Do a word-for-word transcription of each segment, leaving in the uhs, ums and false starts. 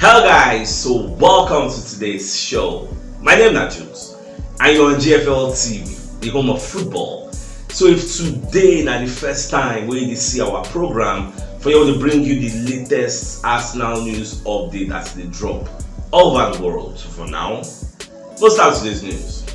Hello guys, so welcome to today's show. My name is Jules and you're on G F L T V, the home of football. So if today na the first time wey you dey see our program, for here we dey bring you the latest Arsenal news update as e dey drop all over the world. So for now, let's start today's news.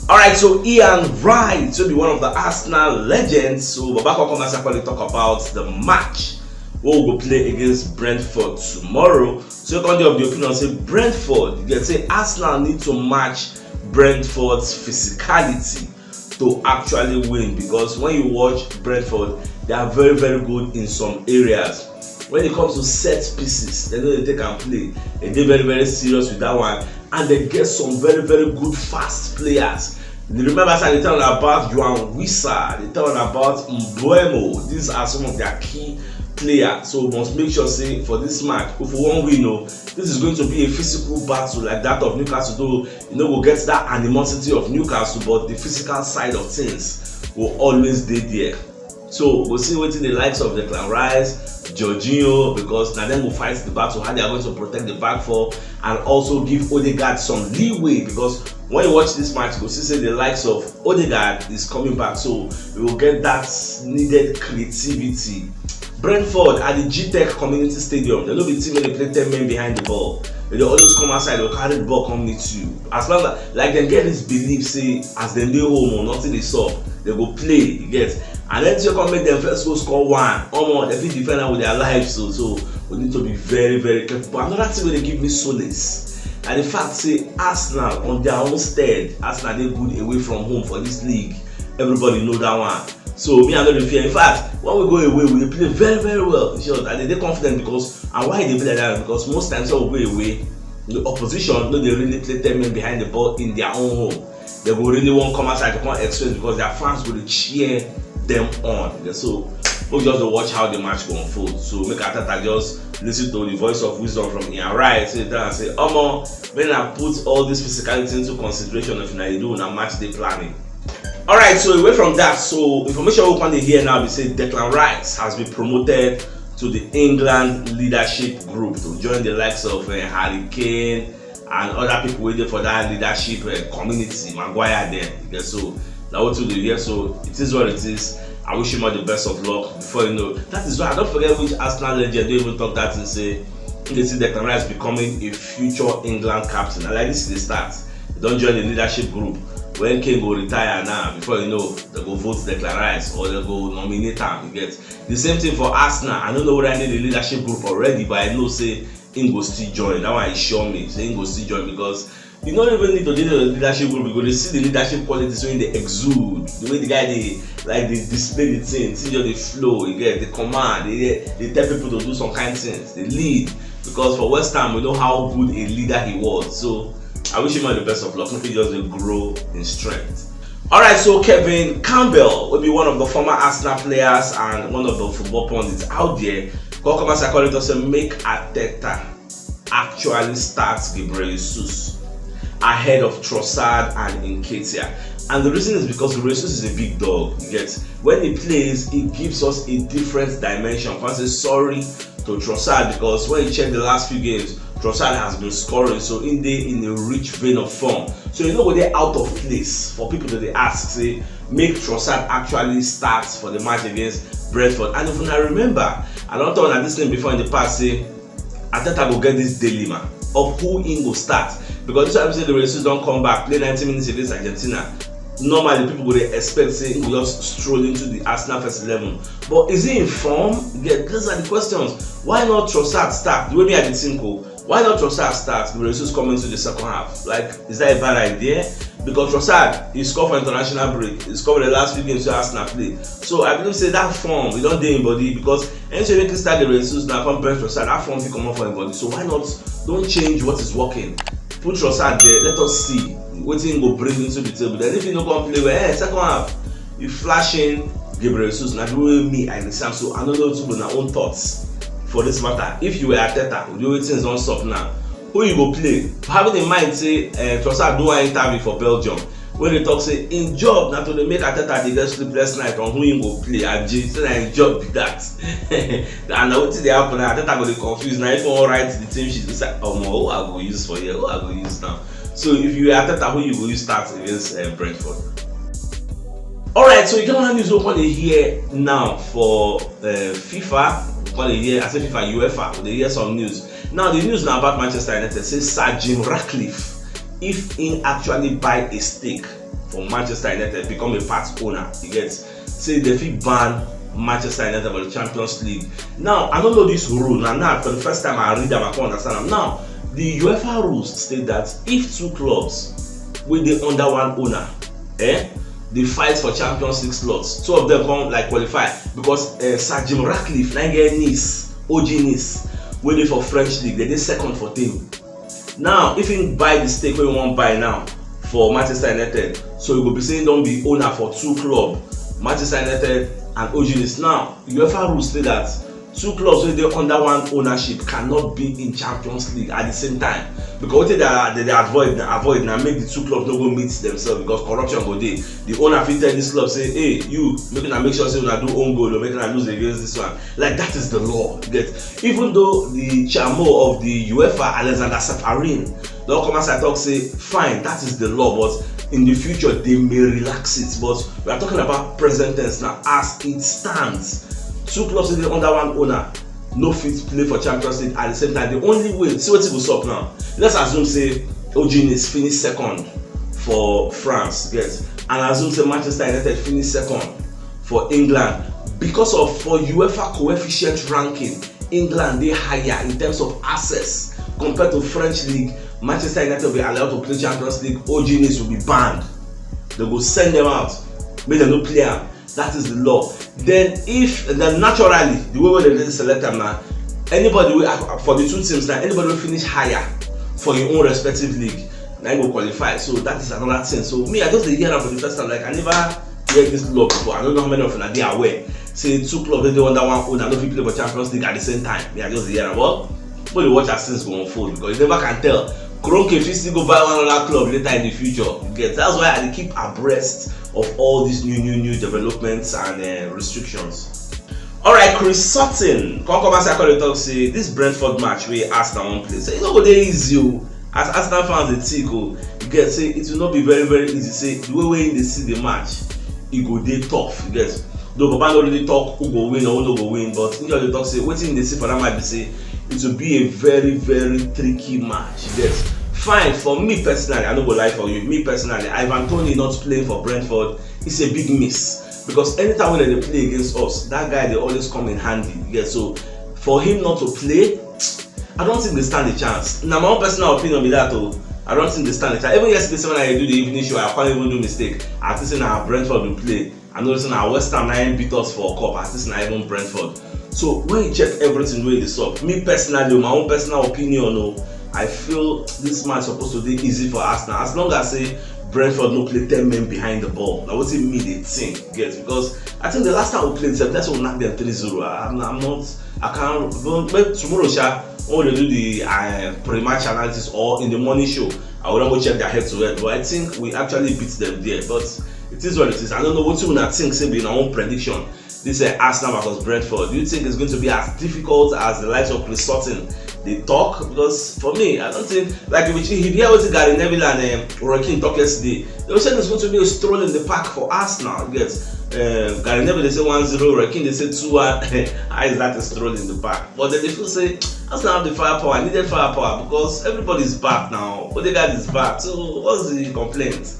Alright, so Ian Wright, wey be one of the Arsenal legends, so Baba come come as I dey talk about the match wey we go play against Brentford tomorrow. So e come dey of the opinion say Brentford, e get say Arsenal need to match Brentford's physicality to actually win, because when you watch Brentford, they are very, very good in some areas. When it comes to set pieces, they no dey take am play. They dey very, very serious with that one, and they get some very, very good fast players. You remember say I dey tell una about Yoane Wissa, I dey tell una about Mbeumo. These are some of their key players. So we must make sure say for this match, if we wan win o, this is going to be a physical battle like that of Newcastle, though you no go get that animosity of Newcastle, but the physical side of things go always dey there. So we go see wetin the likes of Declan Rice, Jorginho, because na dem go fight the battle, how they are going to protect the back four and also give Odegaard some leeway, because when you watch this match, you go see say the likes of Odegaard is coming back, so we will get that needed creativity. Brentford at the G Tech Community Stadium, they no be team wey dey play ten men behind the ball. They dey always come outside, they go carry the ball come meet you. As long as, like, dem get this belief say as dem dey home o, nothing dey sup, they go play, you get. And then you come make dem first go score one, omo, dem fit defend am with their life. So, so we need to be very, very careful. But another thing wey dey give me solace na the fact say Arsenal, on their own stead, Arsenal dey good away from home for this league. Everybody know that one. So me, I no dey fear. In fact, when we go away, we dey play very, very well. In short, I dey dey confident because, and why I dey be like that? Because most times when we go away, the opposition no dey really play ten men behind the ball in their own home. They go really wan come outside to come express, because their fans go dey cheer them on. So we just dey watch how the match go unfold. So make Arteta just listen to the voice of wisdom from Ian Wright, say, tell am say, omo, make una put all this physicality into consideration if una dey do una match day planning. Alright, so away from that, so information we come dey hear now be say Declan Rice has been promoted to the England leadership group to join the likes of uh, Harry Kane and other people wey dey for that leadership uh, community, Maguire dem. You get, so na wetin we dey hear. So it is what it is. I wish him all the best of luck. Before you know, that is why I don't forget which Arsenal legend dey even talk that thing say he dey see Declan Rice becoming a future England captain. Na like this e dey start. He don join the leadership group. When Kane go retire now, before you know, they go vote Declan Rice or they go nominate am. You get, the same thing for Arsenal. I no know whether he dey the leadership group already, but I know say he go still join. That one e sure me say he go still join, because you no even need to dey the leadership group. You go dey see the leadership qualities wey dey exude, the way the guy dey, like, dey display the thing, thing just dey flow. You get, the command, dey, dey tell people to do some kind things, dey lead. Because for West Ham, we know how good a leader he was. So I wish him all the best of luck. Make he just dey grow in strength. Alright, so Kevin Campbell wey be one of the former Arsenal players and one of the football pundits out there, come come as I call it, say make Arteta actually start Gabriel Jesus ahead of Trossard and Nketiah. And the reason is because Gabriel Jesus is a big dog. You get, when he plays, he gives us a different dimension. Come say sorry to Trossard, because when you check the last few games, Trossard has been scoring, so he dey in a rich vein of form. So e no go dey out of place for people to dey ask say make Trossard actually start for the match against Brentford. And if una remember, I don talk about this thing before in the past, say Arteta go get this dilemma of who he go start, because this time say the Jesus don come back, play ninety minutes against Argentina. Normally, people go dey expect say he go just stroll into the Arsenal first eleven. But is he in form? Yeah, those are the questions. Why not Trossard start? The way me I dey think o, why not Trossard start? Gabriel Jesus come into the second half. Like, is that a bad idea? Because Trossard, he scored for international break. He scored for the last few games wey Arsenal play. So I believe say that form, e don dey him body, because anytime wey Crystal dey reduce now, come bench Trossard, that form fit comot for him body. So why not, don't change what is working. Put Trossard there, let us see wetin he go bring into the table. Then if he no come play well, eh, second half, you flash in Gabriel Jesus. Na the way me I dey see am. So I no know wetin be una own thoughts for this matter. If you were Arteta, the way things don sup now, who you go play? Having in mind say uh, Trossard do one interview for Belgium, wey dey talk say im job na to dey make Arteta dey get sleepless night on who im go play. Abi say na im job be that? And na wetin dey happen now, Arteta go dey confuse. Na if you wan write the team sheet, you say, "Omo, who I go use for here? Who I go use now?" So if you were Arteta, who you go use start against uh, Brentford? Alright, so you get one news wey we dey hear now for uh, FIFA. We dey hear, I say FIFA, UEFA. We dey hear some news. Now the news na about Manchester United. Say Sir Jim Ratcliffe, if he actually buy a stake for Manchester United, become a part owner, you get, say they fit ban Manchester United for the Champions League. Now I don't know this rule. Now, now for the first time I read them, I can't understand them. Now the UEFA rules state that if two clubs wey dey under one owner, eh, dey fight for Champions League slots, two of them come like qualify because uh, Sir Jim Ratcliffe na get Nice, O G Nice, wey dey for French league, they dey second for table. Now if he buy the stake wey he wan buy now for Manchester United, so he go be say he don be owner for two club, Manchester United and O G Nice. Now UEFA rules say that two clubs wey dey under one ownership cannot be in Champions League at the same time, because wetin they dey avoid na avoid na make the two clubs no go meet themselves, because corruption go dey. The owner fit tell this club say, "Hey, you, make una make sure say una do own goal, or make una lose against this one." Like, that is the law, you get. Even though the chairman of the UEFA, Alexander Safarin, don come outside talk say, "Fine, that is the law, but in the future they may relax it." But we are talking about present tense now. As it stands, two clubs wey dey under one owner no fit play for Champions League at the same time. The only way, see wetin go sup now. Let's assume say O G Nice finish second for France, yes, and assume say Manchester United finish second for England. Because of, for UEFA coefficient ranking, England dey higher in terms of access compared to French league. Manchester United will be allowed to play Champions League. O G Nice will be banned. They go send them out, make dem no play am. That is the law. Then if, then naturally, the way wey dem dey select am na, anybody wey, for the two teams na, anybody wey finish higher for your own respective league, na im go qualify. So that is another thing. So me, I just dey hear am for the first time. Like, I never hear this law before. I don't know how many of una dey aware say two clubs wey dey under one owner no fit play for Champions League at the same time. Me, I just dey hear am. But we dey watch as things go unfold, because you never can tell. Kroenke fit still go buy one other club later in the future. You get? That's why I dey keep abreast of all these new, new, new developments and uh, restrictions. Alright, Chris Sutton come come outside come dey talk say this Brentford match wey Arsenal wan play, say e no go dey easy o. As Arsenal fans dey think o, you get, say it will not be very, very easy. Say the way wey they see the match, e go dey tough. You get? Though Papa no really talk who go win or who no go win, but he just dey talk say wetin they see for that match be say it will be a very, very tricky match. You get? Fine, for me personally, I no go lie for you. Me personally, Ivan Toney not playing for Brentford is a big miss, because anytime when they play against us, that guy they always come in handy. You get? So for him not to play, I don't think they stand a chance. Now my own personal opinion be that oh, I don't think they stand a chance. Even yesterday when I do the evening show, I can't even do mistake. I think say na Brentford will play. I know say na West Ham na im beat us for cup. I think say na even Brentford. So when you check everything wey dey sup, me personally, my own personal opinion o, I feel this match supposed to dey easy for Arsenal. As long as say Brentford no play ten men behind the ball, na wetin me dey think, get, because I think the last time we played sef, that's when we knack them three zero. I'm, I'm not, I can't, but, but tomorrow sha, when we do the uh, pre-match analysis or in the morning show, I will not go check their head to head. But I think we actually beat them there. But it is what it is. I don't know wetin una think say be una own prediction. This uh, Arsenal versus Brentford. Do you think it's going to be as difficult as the likes of Chris Sutton dey talk? Because for me, I don't think, like, if you, if you hear wetin Gary Neville and um, Roy Keane talk yesterday, they were saying it's going to be a stroll in the park for Arsenal. You get? Uh, Gary Neville dey say one zero, Roy Keane dey say two one. How is that a stroll in the park? But then they feel say Arsenal have the firepower, needed firepower, because everybody is back now. Odegaard is back. So what's the complaint?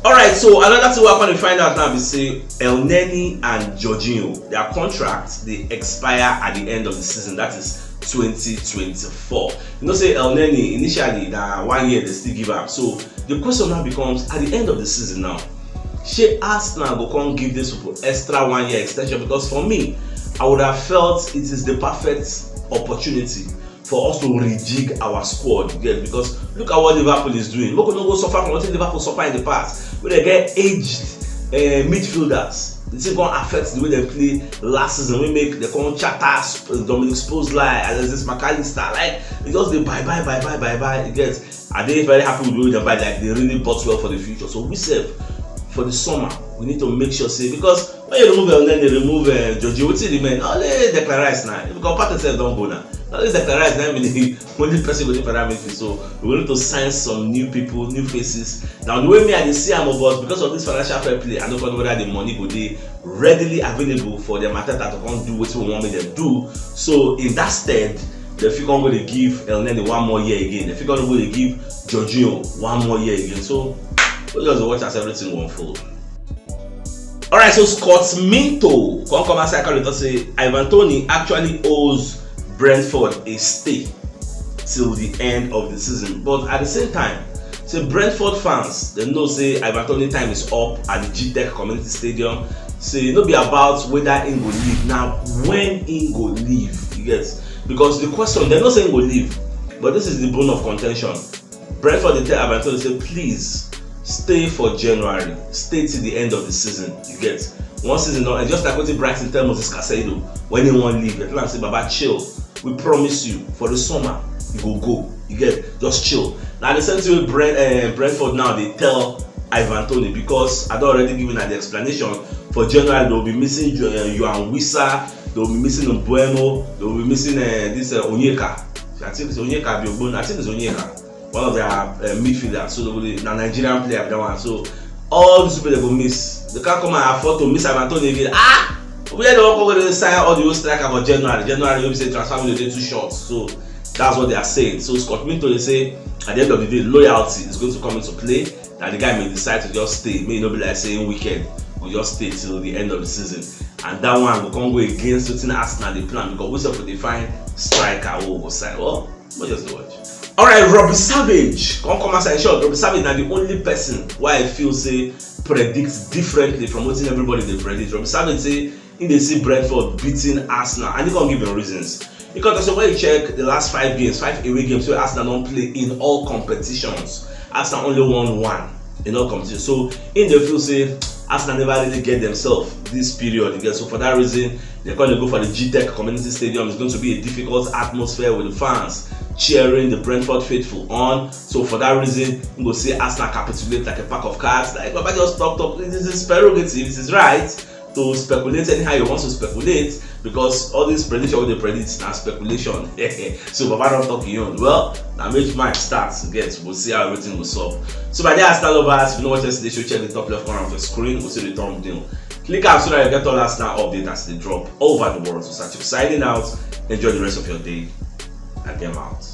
Alright, so another thing we are going to find out now is say Elneny and Jorginho, their contract dey expire at the end of the season. That is twenty twenty-four. You know say Elneny initially na one year they still give am. So the question now becomes, at the end of the season now, shey Arsenal go come give this people extra one year extension? Because for me, I would have felt it is the perfect opportunity for us to rejig our squad, you get? Because look at what Liverpool is doing. Make we no go suffer from wetin Liverpool suffer in the past, wey they get aged uh, midfielders. The thing come affect the way dem play last season, wey make dem come shatter Sp- Dominic Szoboszlai, Alexis Mac Allister. Like, e just dey bye bye, bye bye, bye bye. You get? I dey very happy with the way dem buy. Like, they really bought well for the future. So we sef, for the summer, we need to make sure say, because when you remove Elneny, remove uh, Georgie, wetin remain? Only Declan Rice now. Because Partey sef don go now. Only Declan Rice now be the only person wey dey for that midfield. So we need to sign some new people, new faces. Now, the way me I dey see am, but because of this financial fair play, I no know whether the money go dey readily available for dem, Arteta, to come do wetin we want make dem do. So in that stead, dem fit come go dey give Elneny one more year again. Dem fit come go dey give Jorginho one more year again. So we just dey watch as everything go unfold. Alright, so Scott Minto come come outside come dey talk say Ivan Toney actually owes Brentford a stay till the end of the season. But at the same time, say Brentford fans, dem know say Ivan Toney time is up at the G Tech Community Stadium. Say no be about whether im go leave, na when im go leave. You get? Because the question, dem know say im go leave, but this is the bone of contention. Brentford dey tell Ivan Toney say, "Please stay for January, stay till the end of the season." You get? One season don end, just like wetin Brighton tell Moises Caicedo when he wan leave. Dem tell am say, "Baba, chill. We promise you, for the summer you go go." You get? Just chill. Na the same thing wey Brent, uh, Brentford now dey tell Ivan Toney, because I don already give una the explanation. For January, they will be missing Jo- uh, Yoane Wissa, they will be missing Mbeumo, they will be missing uh, this uh, Onyeka. I think it's Onyeka, abi Ogbonna. I think it's Onyeka, one of their uh, midfielders. So they will, na Nigerian player be that one. So all these people dem go miss. Dem can't come and afford to miss Ivan Toney again. Ah, where dem wan come go dey sign all the old striker for January? January wey be say transfer window dey too short. So that's what they are saying. So Scott Minto dey say, at the end of the day, loyalty is going to come into play. That the guy may decide to just stay. May no be like say im weekend, go just stay till the end of the season. And that one go come go against wetin Arsenal dey plan, because we sef dey find striker wey we go sign. Well, we just dey watch. Alright, Robbie Savage come come outside. In short, Robbie Savage na the only person wey I feel say predict differently from wetin everybody dey predict. Robbie Savage say he dey see Brentford beating Arsenal, and he come give im reasons. He come talk say when you check the last five games, five away games wey Arsenal don play in all competitions, Arsenal only won one in all competitions. So im dey feel say Arsenal never really get themselves this period again. So for that reason, dem come dey go for the G Tech Community Stadium. It's going to be a difficult atmosphere with the fans cheering the Brentford faithful on. So for that reason, we go see Arsenal capitulate like a pack of cards. Like Baba just talk talk, it is his prerogative, it is right to speculate anyhow you want to speculate, because all this prediction wey dey predict na speculation. So Baba don talk im own. Well, na make mine start. Get, we'll see how everything go solve. So my dear Arsenal lovers, if you no watch yesterday show, check the top left corner of your screen. We'll see the thumbnail. Click am so that you get all Arsenal update as they drop over the world. So Sachik signing out. Enjoy the rest of your day. And them out.